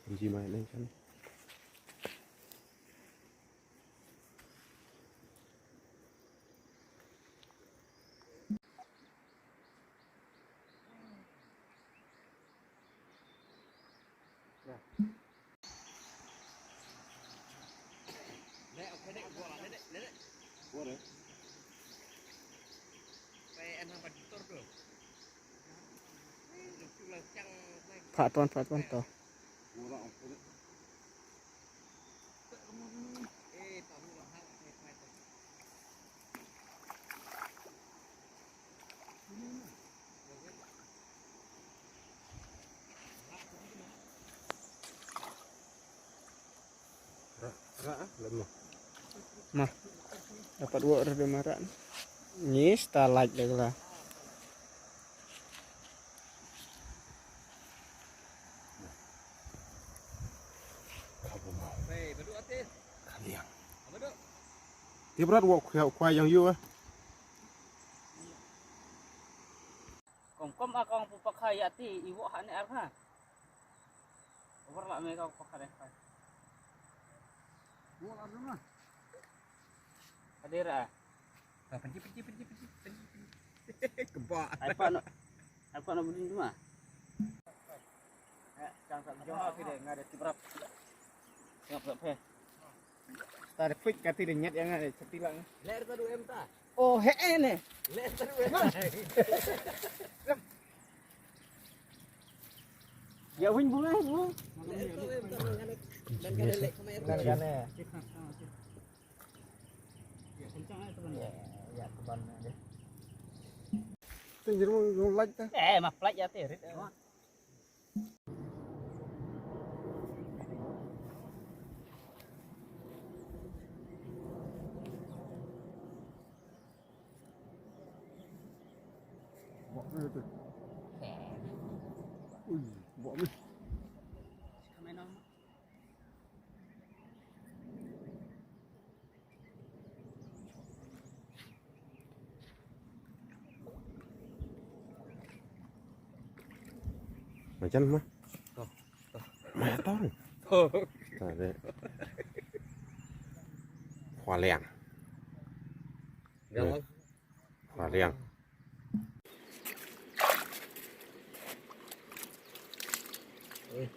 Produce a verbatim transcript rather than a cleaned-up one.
Pynji mai neng kan. Phah ton, phah ton to. Ma. Dapat wak rada marak. Ni starlight lagi lah. Ka liang. Ti brat wak khwai, khwai yang yu eh. Kom kom a kong pu pakha ya ti i wok ha ne ar ha. Over la me kong pakha de khai. Wok la ma. Adira. Ka panji panji panji panji panji. Keba. Ai pa no. Ai pa no budin duma. Eh, chang sa jong ha phi de nga de tibrap. Ngap sa phe. Ta de pik kati de nyat yang ai chati lang. Ler ta du em ta. Oh, he eh ne. Ler ta du em ta. Ya win bunga bu. Ler ta du em ta nga de. Dan ka de lek kemai. Dan ka de. Ya, ya, teban de. Tinjir mu yung light ta. Eh, mah light ya te rit. Bok ni tu. Ui, bok ni. Macam mah. Toh, toh. Mah toh. Toh. Tadi. Khwa liang. Khwa liang. Ui.